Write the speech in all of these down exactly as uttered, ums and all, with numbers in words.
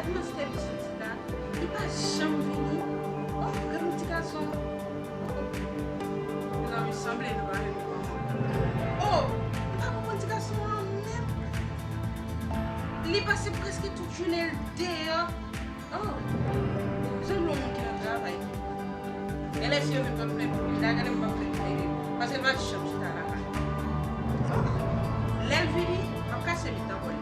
Mwen se te pitit la, li pa janm vini. Oh, gade yon ti gason. Oh, mezanmi, sanble nou pa renmen manman. Oh, m pa konprann ti gason an menm. Li pase prèske tout jounen l deyò. Oh, sanble yon moun ki nan travay. Genlè si yo menm p ap plent pou li la, genlè m p ap plent pou li. Paske l pa janm chita lakay. Lè l vini, m ap kase mitan kò li.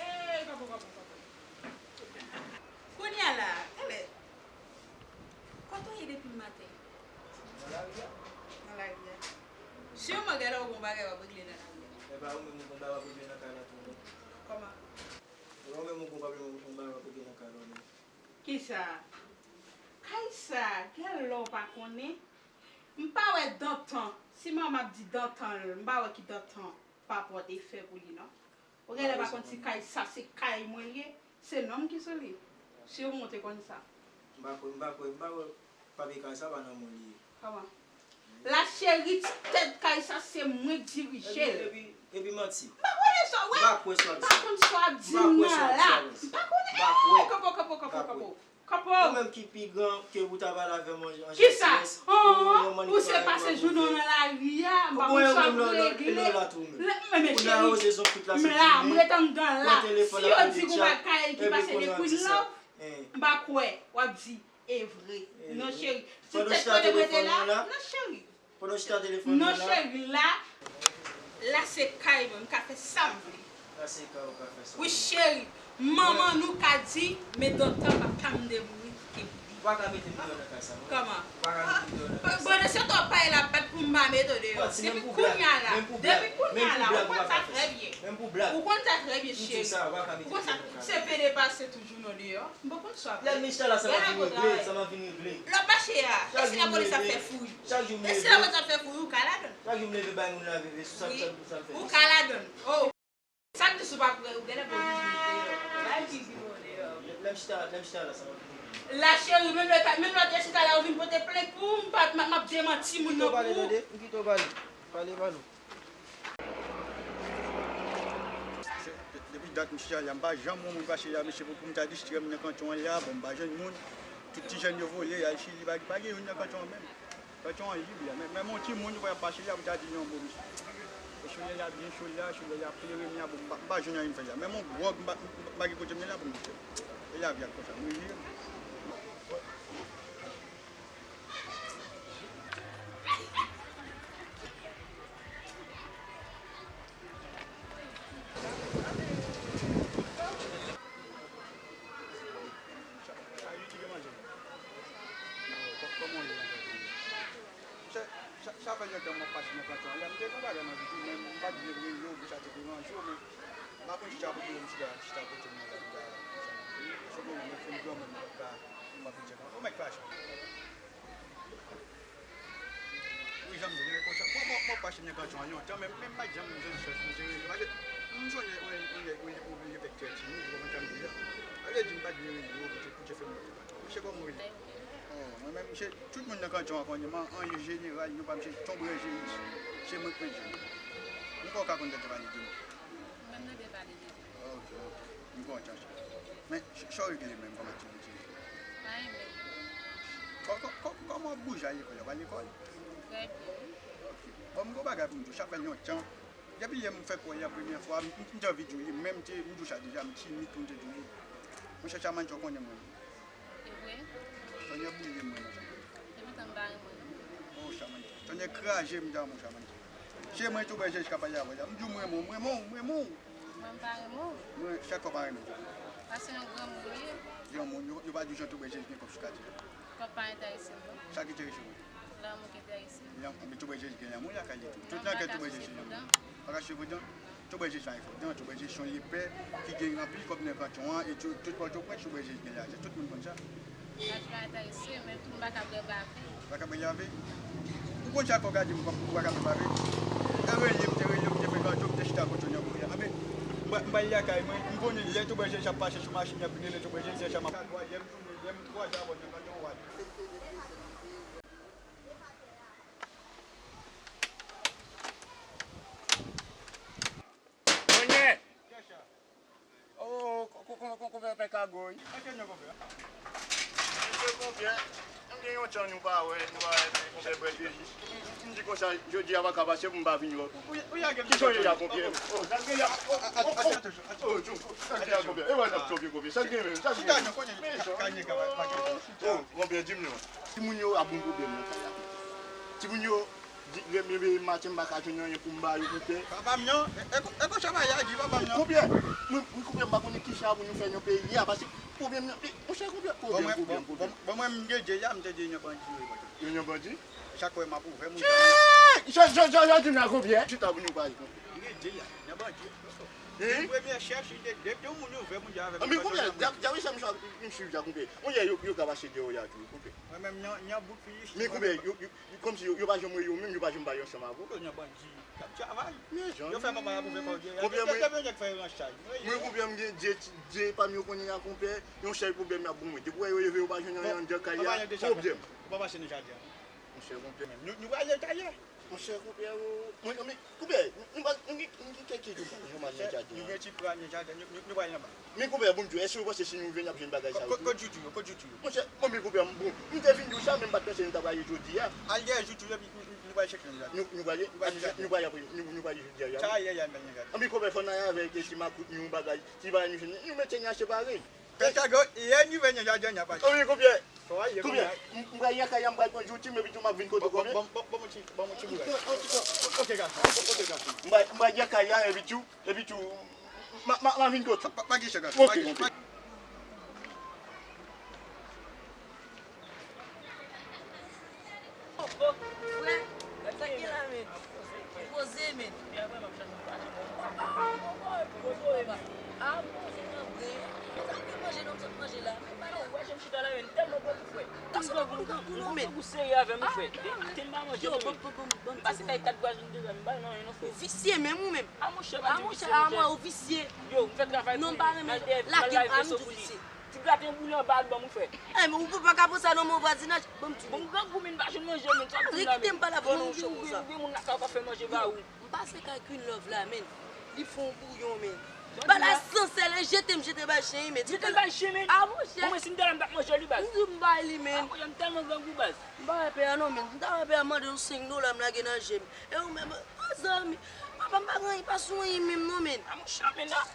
Hey, kapo, kapo, kapo. Kounye a la, genlè. Kote w ye depi maten? Nan lari a. Nan lari a. Siman genlè w gen yon bagay w ap regle nan lari a. E pa ou menm ou gen yon bagay w ap regle nan kay la tou, non? Kòman? E pa ou menm ou gen yon bagay w ap regle nan kay la, non? Kisa? Kay sa, genlè w pa konnen. M pa wè dantan. Siman m ap di dantan, m pa wè ki dantan pa pote fè pou li, non. Ou genlè pa konn si kay sa se kay mwen li ye, se non m ki sou li. Si w te konn sa. M pa kwè, m pa kwè, m pa kwè papye kay sa pa nan men w li ye. Kòman? La cheri, ti tèt kay sa se mwen k dirije l. Epi, epi, epi manti. M pa konnen sa w wè. M pa kwè sa w ap di. M pa konn sa w ap di m nan la. M pa konnen. Kanpo, kanpo, kanpo, kanpo. Kanpo. Ou menm ki pi gran ke ou ta pale avè m an, an jantyès. Kisa? Ou se pase jounen w nan lari a, m pa konn sa w ap regle. Lè, men, men cheri, m la, m ret anndan la. Si yo di gon bagay ki pase de Queen Love, m pa kwè. W ap di, e vre. Non, cheri. Se tèt mwen te rete la. Non, cheri. Pandan w chita telefòn nan la. Non, cheri, la, la se kay mwen, m ka fè sa m vle. La se kay ou ka fè sa w vle. Wi, cheri, manman nou ka di, men dantan papa m demouri ki mouri. Ou pa ka mete m deyò nan kay sa, non. Kòman? Ou pa ka mete m deyò nan kay sa. Pandan se tan w pa la bat pou m pa mete w deyò. Depi kounye a la, depi kounye a la, ou konn sa trè byen. Menm pou blag. Ou konn sa trè byen, cheri. Ou konn sa, se pede pase toujou non deyò. M pa konn sa. Lè m chita la, sa m ap vin regle, sa m ap vin regle. Lè w mache a, e si lapolis ap fè fouy? Chak jou m leve. E si lapolis ap fè fouy, ou ka ladann. Chak jou m leve bay moun la veve sou sa, sa, sa m fè. Ou ka ladann. Oh. Sa k di sou pa kwè, ou genlè pou vin deyò. Bay pi pi bon deyò. Lè m chita, lè m chita la, sa m ap vin regle. La cheri, menm lè, menm lè w te chita la, ou vin pote plent pou m, m pa, m ap demanti moun nan pou ou. M kite w pale, tande? M kite w pale. Pale, pale. Se, de-, depi dat m chita la, m pa janm wè moun pase la, mesye, pou, pou m ta distrè m nan kanton an la, bon, m pa jwenn moun. Tout ti jèn yo vole, y al Chili, pa, pa gen youn nan kanton an menm. Kanton an lib la, men, men yon timoun, ou wè y ap pase la, pou ta di yon mo, mesye. E solèy la byen cho la, solèy la klere m la, bon, m pa, m pa jwenn anyen m fè la. Menm yon gwòg, m pa, m pa gen kote m ye la pou m distrè m. E lavi a konsa, m revire m. Sa, sa, sa fè lontan m ap pase nan kanton an. Lè m te gen bagay nan vi tou, men m pa t vle rele w pou sa te deranje w, men m pa konn chita kote m chita, chita kote m nan la, m ta, sa m te, se bon, mwen fin granmoun, m pa ka, m pa konn chita. Ou mèt fache. Wi, jan m di w, konsa. Mwen, mwen, mwen pase nan kanton an lontan, men, men m pa t janm jwenn chans pou m te rele. Paske m sonje yon, yon, yon, yon, yon nèg trè timid, ou konprann sa m di a. Sa vle di m pa t vle rele w pou te, pou te fè m monte kanton an. Mesye, kòman w ye? Oh, mwen menm, se tout moun nan kanton an konnen m, an, an jeneral, nou pa, mesye, Ton Brèje, se mwen k mèt jwenn. M kwè w ka konn tande pale de mwen. Mwen menm, nou te pale de Jezi. Ok, ok. M kontan sa. Men, sa w regle menm kòm aktivite? Anyen menm. Kò-, kò-, kò-, kòman w ap bouje al lekòl la? W al lekòl? Trè byen, wi. Ok. Bon, m gen yon bagay pou m di w. Sa fè lontan. Depi lè m fè kwè a premyè fwa, m, m, m te anvi di w li. Menm te, m di w sa deja, m timid pou m te di w li. Monchè, Chamantcho konnen mwen. E vre? Tonnè brile mwen non, Chamantcho. Depi tan m pa renmen w non. Oh, Chamantcho. Tonnè kraze m, damou, Chamantcho. Se mwen Tou Brèje k ap pale avè w la. M di w m renmen w, m renmen w, m renmen w. Mwen m pa renmen w. Mwen, chak fwa pa renmen w. Paske yon granmoun ou ye. Granmoun, yo, yo pa di w jan Tou Brèje gen kòb sou katye. Kòb pa enterese m non. Sa ki enterese w? Lanmou ki enterese m. Lanmou, men Tou Brèje gen lanmou lakay li tou. Tout nan kè Tou Brèje se lanmou. Pa ka swiv dan. Tou Brèje se yon dan, Tou Brèje se yon lepè ki gen anpil kòb nan kanton an, e tou, tout Pòtoprens, Tou Brèje gen lajan, tout moun konn sa. Lajan pa enterese, men tou m pa ka bwè bave. Pa ka bwè bave? Ou konn sa fò w ka di m kòb pou w pa ka bwè bave? Te rele m, te rele m, te fè kanto, m te chita kote w nan kouri a. Anben, m pa, m pa lakay mwen, m konnen lè Tou Brèje ap pase sou machin, y ap vin rele Tou Brèje, se sa m ap. Sa twazyèm jounen, lè m twazyèm avè w nan kanton an. Monyè! Chan nou pa wè, nou pa wè, chèf bwè de ji. M di konsa, jodi a pa ka pase pou m pa vin wè. Ki jan w ye a, konpè? Oh, sa k gen a? Oh, oh, oh, oh, sa k gen a, konpè? E wè, n ap chòke, konpè. Sa k gen menm? Sa k gen menm? Oh, konpè, di m non. Timoun yo ap bon pwoblèm nan kay la. Timoun yo di, leve maten, m pa ka jwenn anyen pou m ba yo, konpè. Papa m non, e, e, e konsa bagay la di, papa m non. Konpè, mwen, mwen, konpè, m pa konnen kisa pou nou fè nan peyi a, paske pwoblèm nan, e, monchè, konpè, pwoblèm, pwoblèm, pwoblèm. Bon, mwen, m te di a, m te di yon bandi, wi, bandi. Yon, yon bandi? Chak fwa m ap ouvè, moun sa. Jan, jan, jan, jan di m la, konpè? Chita pou nou pale, konpè. M te di a, yon bandi. Hein? Yon premye chèf, si te de, de moun ouvè, moun sa avè. Men konpè, dja, dja, wi, sa m swiv, m swiv dja, konpè. Yon lè yo, yo ka pase deyò a tou, konpè. Mwen menm, yon, yon bout fini. Men konpè, yo, yo, kòmsi yo, yo pa janm wè yo menm, yo pa janm bay ansanm avè w. Yo nan bandi, y ap travay. Men jan. Yo fè papa y ap ouvè kò yo. Konpè, mwen, depi yon nèg fè yo nan chay. Mwen, konpè, m gen de, de pa m yo konnen a, konpè, yon chay pwoblèm y ap bon mwen. Depi w wè yo leve, yo pa jwenn anyen anndan kay la, pwoblèm. Ou pa pase nan jaden an. Monchè, konpè. Nou, nou pral netwaye. Monchè, konpè, mwen, mwen, Konpè, nou, nou, nou gen, nou gen kèk jou nou pa janm al nan jaden an. Nou gen ti pran nan jaden, nou, nou, nou pral anba. Men konpè, bon Dye, èske w panse si nou rive n ap jwenn bagay sa yo tou? Kot, kot joutou yo, kot joutou yo? Monchè, bon, men konpè, m, bon, m te vin di w sa, men m pa t panse nou t ap ale jodi a. Al dèyè joutou yo, epi nou, nou, nou pral chèche nan jaden. Nou, nou pral, nou pral nan jaden. Nou pral, nou, nou pral jodi a. Sa yè, yè, n pral nan jaden. Anben konpè, fò n ale avèk ti makout nou, bagay, ti bagay nou jwenn, nou mete n achte parèy. Pèt a gòt, lè n rive nan jaden, n ap achte. Anben konpè, Konbyen? M, m pral nan kay la, m pral pran jouti m, epi tou m ap vin kote w, konbyen? Bon, bon, bon, bon, ti, bon, bon, ti boulay. Ok, gason, ok, gason. M pral, m pral nan kay la, epi tou, epi tou, m a, m a, m a vin kote w. Pa, pa, pa gen chan, gason, pa gen chan. Ok, konbyen. Frè, sa k gen la, men? Poze, men. Papa, a poze nan bren. Sa k gen manje non, m sot manje la. Men pa nan wè jan m chita la, men m tèlman grangou, frè. Paske m grangou non, men. Ou serye avè m, frè. Te m pa manje, non, men. M pase kay kat vwazen deja, m pa nan anyen, non, frè. Ou visye menm, ou menm. A, monchè, pa di visye, monchè. A, monchè, a, mwen, ou visye. Yo, m fè travay pou li. Non, m pa renmen lage m, a, m di w visye. Ti graten boule anba al ban m, frè. Eh, men ou pa ka pran sa nan men yon vwazinaj. Ban m di w. Bon, m grangou, men m pa jwenn manje, men sa m di la, men. Kite m pale avè w, non, ou gen, ou gen moun lakay ou k ap fè manje ba ou. M pase kay Queen Love la, men. Li fè yon bouyon, men. Bagay la san sèl, e jete m jete bay chen, men. Jete l bay chen, men? A, monchè. Bon, men si m te la, m t ap manje li, baz. M di m bay li, men. A, monchè, m tèlman grangou, baz. M pa wè pè a non, men. M ta wè pè a mande yon senk dola, m lage nan je m. E ou menm, o zanmi, papa m pa gen anyen, pa sou anyen menm non, men. A, monchè, men la.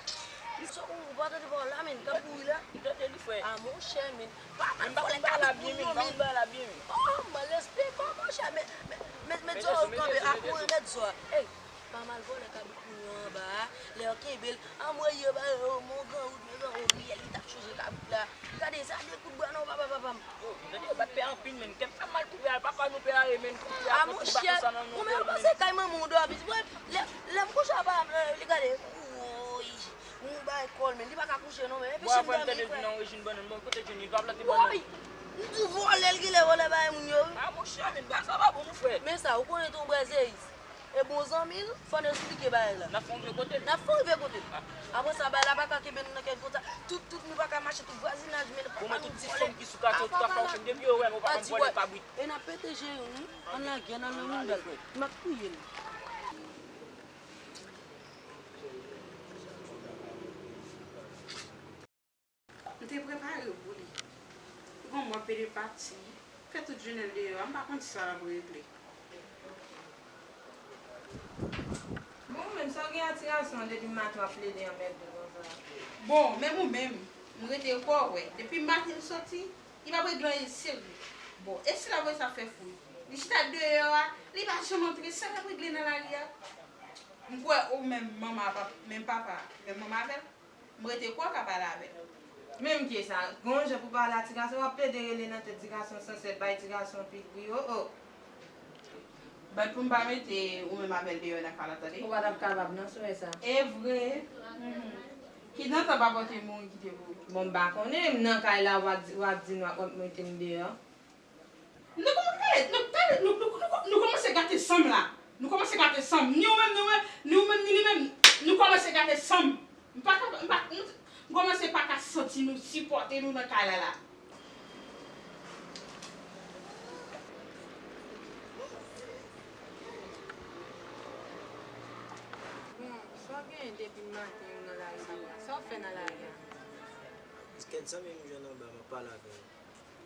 Sa ou, ou pa tande pawòl la, men, k ap kouri la? M tande li, frè. A, monchè, men. Papa m vòlè kabrit moun yo, men. Oh, malespri, bon, monchè, men, men, men, men, zo a kanpe, a kouri, met zo a. Ey, pa m al vòlè kabrit moun yo anba a, lè yo kenbe l, anmwey yo ba yo, mon gran wout, men gran wout, li, li t ap chonje kabrit la. Gade, sa de kout bwa non, papa, papa m. Yo, tande yo bat pè anpil, men. Kè m fè m mal pou pè a, papa nou pè a ye, men. Kounye a, a, monchè, ou menm panse kay manman w dòmi. Lè, lè m kouche a pa, li gade. Woy, ou bay kò l, men. Li pa ka kouche non, men. Epi chen dòmi, frè. Nan rejim bannann, bon, kote Johnny, li pa plante bannann. Woy, m di w vòlè l genlè vòlè bay moun yo, wi. A, monchè, men, bagay sa pa bon, non, frè. Men sa, ou konnen tou, brè Zeis. E bon zanmi l, fò n esplike bagay la. N ap fè w rive kote l. N ap fè w rive kote l. Apre sa, bagay la pa ka kenbe nou nan kè konsa. Tout, tout, nou pa ka mache tout vwazinaj, men papa nou vòlè. Pou mwen, tout ti fanm ki sou katye yo, tout afè yo fini. Depi yo wè m, papa m vòlè kabrit. E n ap pete je yo, wi. Ann lage, ann al nan woundal. M ap touye l. M te prepare w pou li. Ou konn w ap pede pati, fè tout jounen l deyò a, m pa konn sa l ap regle. Bon, ou menm, sa w gen a ti gason an depi maten w ap plede anmède konsa? Bon, menm ou menm, m rete kwè w, wè. Depi maten l soti, li p ap regle anyen serye. Bon, e si l ap voye sa fè fou? Li chita deyò a, li pa janm antre, sa l ap regle nan lari a? M kwè ou menm manman a p ap, menm papa, menm manman avè l. M rete kwè w ka pale avè l. Menm kiyès sa? Gen yon jan pou pale a ti gason, w ap plede rele nan tèt ti gason san sèt, bay ti gason pik, wi, o, o. Bat pou m pa mete ou menm avè l deyò nan kay la, tande? Ou pa t ap kapab, non, sou sa. E vre? Mhm. Ki nan tan pa pote mouri kite pou ou? Bon, m pa konnen, m nan kay la, w ap di, w ap di nou ap mete m deyò. Nou kòmanse gate, nou, nou, nou, nou, nou, nou kòmanse gate san m la. Nou kòmanse gate san m. Ni ou menm, ni ou menm, ni ou menm, ni li menm. Nou kòmanse gate san m. M pa ka, m pa, m, m kòmanse pa ka santi nou, sipòte nou nan kay la la. Bon, sa w genyen depi maten ou nan lari sa la? Sa w fè nan lari a? Kèt zanmi m jwenn anba, m ap pale avè l.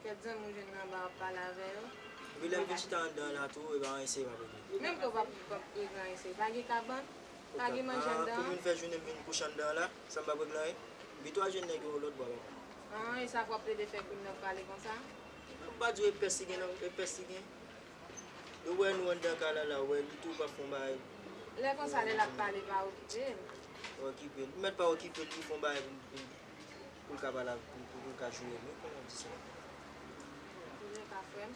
Kèk zanmi w jwenn nan ba w ap pale avè yo. Epi lè m vin chita anndan an la tou, e pa anyen serye m ap regle. Menm ke w p ap, p ap regle anyen serye. Pa gen kabann, pa gen manje anndan an. Pou m vin fè jounen m vin kouche anndan an la, sa m p ap regle anyen. Epi twa jèn nèg yo lòt bò a, papa. An, e sa pou w ap plede fè kounye a w ap pale konsa? M pa di w e pès li gen non, e pès li gen. Yo wè nou anndan kay la la, wè li tou pa fè yon bagay. Lè konsa, lè l ap pale, pa okipe l. Pa okipe l. M mèt pa okipe l, li fè yon bagay pou, pou, pou l ka pale, pou, pou, pou l ka joure m. Wi, kòman w di sa? Antoulèka, frè m,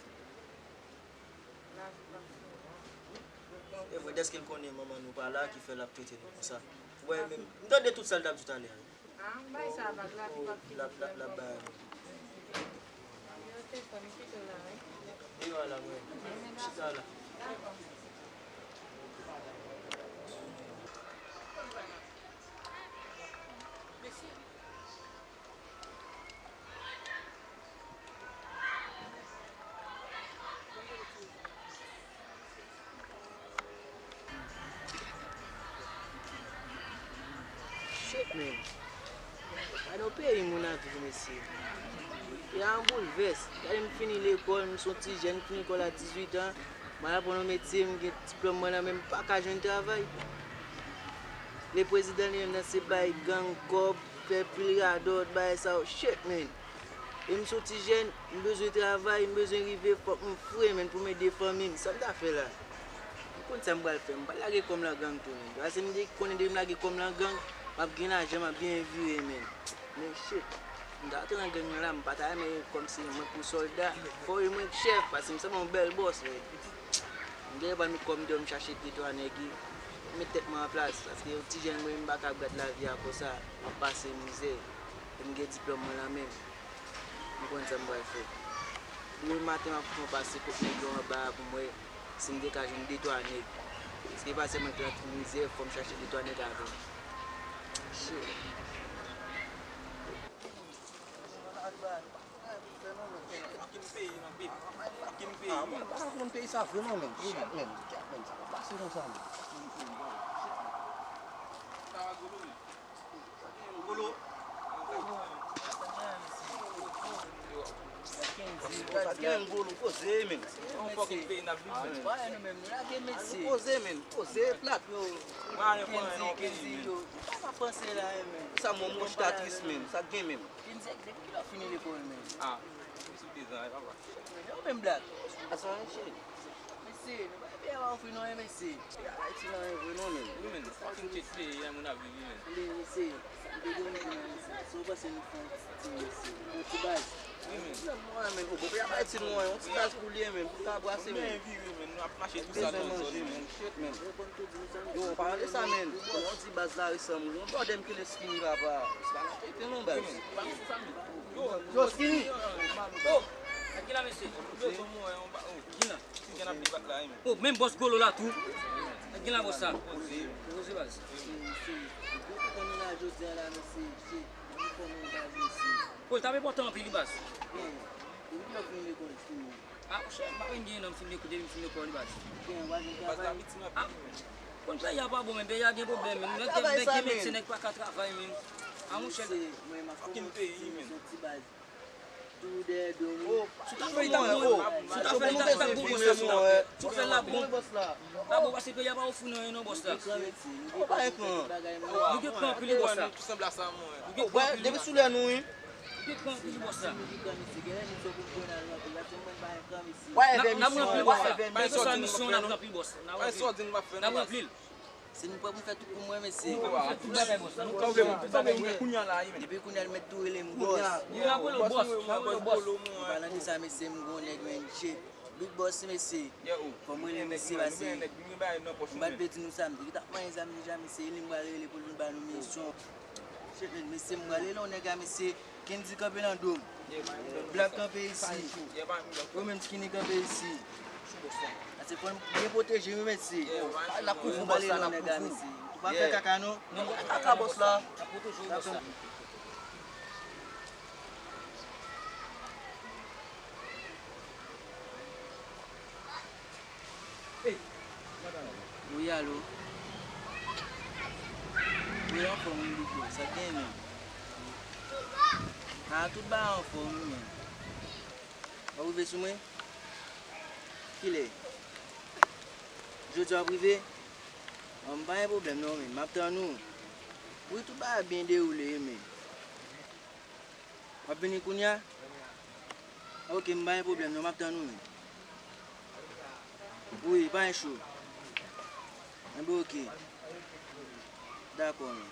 lavi p ap fini. E vre, dèske l konnen manman nou pa la, ki fè l ap trete nou konsa. Wè, men, m tande tout sa l t ap di talè a. Ah, bay sa vag la, pou ap kite frè m. Yo te fè m kite w la, wi. Li pa la, mwen. Chita la. Shit, man. Gade yon peyi moun ap viv, mesye. Peyi a an boulvès. Gade m fini lekòl, m se yon ti jèn, m fini lekòl a dizuit an. M al aprann yon metye, m gen diplòm mwen nan men m, m pa ka jwenn travay. Le prezidan li menm nan se bay gang kòb, fè pil radòt, bagay sa yo. Shit, man. E m se yon ti jèn, m bezwen travay, m bezwen rive, fòk m fre, man, pou m ede fanmi m. Sa m ta fè la? M konn sa m pral fè. M pral lage kò m nan gang tou, man. Paske m de-, konnen depi m lage kò m nan gang, m ap gen lajan, m ap byen vire, man. Men shit, m ta antre nan gang nan la, m pa ta renmen kòmsi mwen pou sòlda. Fò e mwen k chèf, paske m sanble yon bèl bòs, man. M genlè pral met kò m deyò, m chache de twa nèg, e met tèt mwen an plas, paske yon ti jèn mwen, m pa ka ap gad lavi a konsa, m ap pase mizè, e m gen diplòm mwen nan men m. M konn sa m pral fè. Demen maten, m ap fè yon pase kot nèg yo anba a pou m wè si m te ka jwenn de twa nèg. Paske e pa sèlman k nan mizè, fò m chache de twa nèg avè m. Shit. Fucking peyi, man, peyi. Fucking peyi, man. Ah, mwen pa konn peyi sa vre non, men. Shit, men. Kèt, men, sa pa pase konsa, men. Sa va golo, men. Golo. Kenzi, kenzi, golo, poze, men. Yon fucking peyi n ap viv, men. Wè nou menm, nou lage mesye. Poze, men. Poze, plat, yo. Kenzi, kenzi, yo. Sa pa panse la, men. Sa, mwen, mwen chita tris, men. Sa gen, men. Kenzi, depi kilè w fini lekòl, men? Ah, m sou dezan, papa. Yo menm blag. Asa, shit. Mesye, nou pa peye pa ofri nou anyen, mesye. Ayiti la, anyen vre non, men. Wi, men, fucking shit, peyi a moun ap viv, men. Tande, mesye, m te gen yon jou, mesye. Si w panse nou fè yon ti, ti, mesye, yon ti baz. Wi, men. Mwen, men, ou bon, peyi a pa Ayiti nou, yon ti baz pou li, men, pou l ka brase, men. Men, vire, men, nou ap mache tou sa nan zòn, men. Shit, men. Yo, an palan de sa, men, yon ti baz la resanm, yon bòdè m kile skinny, papa. Se pa nan tete, non, baz. Yo, skinny. Oh, a ki la, mesye? Yo, son mwen, yon ba, oh, ki la? Ki jan ap li bat la, men. Oh, menm bòs golo la tou. A ki la, bòs sa? Poze. Poze, baz. Poze, baz, mesye. Oh, l t ap enpòtan anpil, wi, baz. Depi kilè w fin lekòl, skinny? Ah, monchè, m pa konn gen non, m fin lekòl, depi m fin lekòl, baz. Baz la, piti m ap viv, men. Konn peyi a pa bon, men peyi a gen pwoblèm, men. Nèg gen, nèg gen medsen, nèg pa ka travay, men. Ah, monchè. Fucking peyi, men. Tou dèyè do nou. Si w ta fè l, li t ap bon. Si w ta fè l, li t ap bon, bòs la, mwen. Si w fè l, l ap bon. L ap bon, paske peyi a pa ofri nou anyen non, bòs la. Nou gen kran anpil, wi, bòs la. Nou gen kran anpil, wi, bòs la. Nou gen kran anpil, wi. Depi sou lè nou, wi. Ou gen kran anpil, bòs la. N ap ranpli l, bòs la. Kèlkeswa misyon, n ap ranpli l, bòs la. N ap ranpli l. N ap ranpli l. Se nou pran pou fè tout pou mwen, mesye. Tout bagay, bòs la. Nou pran pou fè tout bagay, wi. Depi kounye a, l mèt tou rele m bòs. Wi, n ap rele w bòs. N ap rele w bòs. An palan de sa, mesye, m gon nèg, men, shit. Big Boss, mesye. Fò m rele mesye, paske m pa t vle di nou sa, m te gentan ap manyen zam deja, mesye, e li m pral rele pou l vin ba nou misyon. Shit, men, mesye, m pral rele yon nèg la, mesye. Kendy kanpe nan do m. Black kanpe isi. Yo menm Skinny kanpe isi. Paske fò n byen pwoteje wi, mesye. N ap kouvri w, bòs la, n ap kouvri w. Ou pa fè kaka non. Kaka, bòs la. N ap pwoteje w, bòs la. Wi, alo. Wi, anfòm wi, Big Boy, sa k gen menm? A, tout bagay anfòm wi, menm. W ap rive sou mwen? Kilè? Jodi a w ap rive? Bon, m pa gen pwoblèm non, men m ap tann ou. Wi, tout bagay byen dewoule, men. W ap vini kounye a? Ok, m pa gen pwoblèm non, m ap tann ou, men. Wi, pa gen cho. Enben, ok. Dakò, men.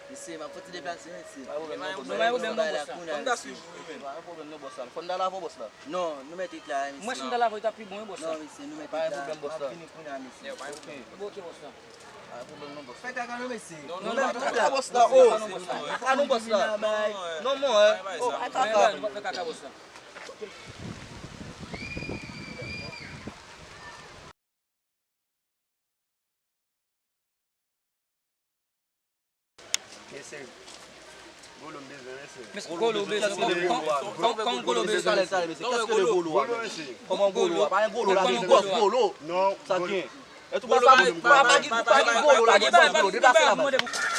Mesye, m ap fè ti deplase, mesye. Pa gen pwoblèm non, bòs la. Fò m ta swiv ou, wi, men. Pa gen pwoblèm non, bòs la. Fò n ta lave, bòs la. Non, nou mèt ret la, mesye. Mwen, si m ta lave, li t ap pi bon, wi, bòs la. Non, mesye, nou mèt ret la. Pa gen pwoblèm, bòs la. M ap vini kounye a, mesye. Ok, bòs la. Pa gen pwoblèm non, bòs. Fè kaka non, mesye. Non, non, non, pa kaka, bòs la, oh. Pa non, bòs la. Non, mwen, eh. Oh, pa kaka. Fè kaka, bòs la. Mesye, golo m bezwen, mesye. Mesye, golo bezwen. Kòman golo bezwen? Mesye, kèske le golo a? Golo, mesye. Kòman golo a? Pa gen golo la, mesye. Golo. Non, sa gen. E tou pa sa, pa, pa, pa gen, pa gen golo la, pa gen golo. Deplase la, baz.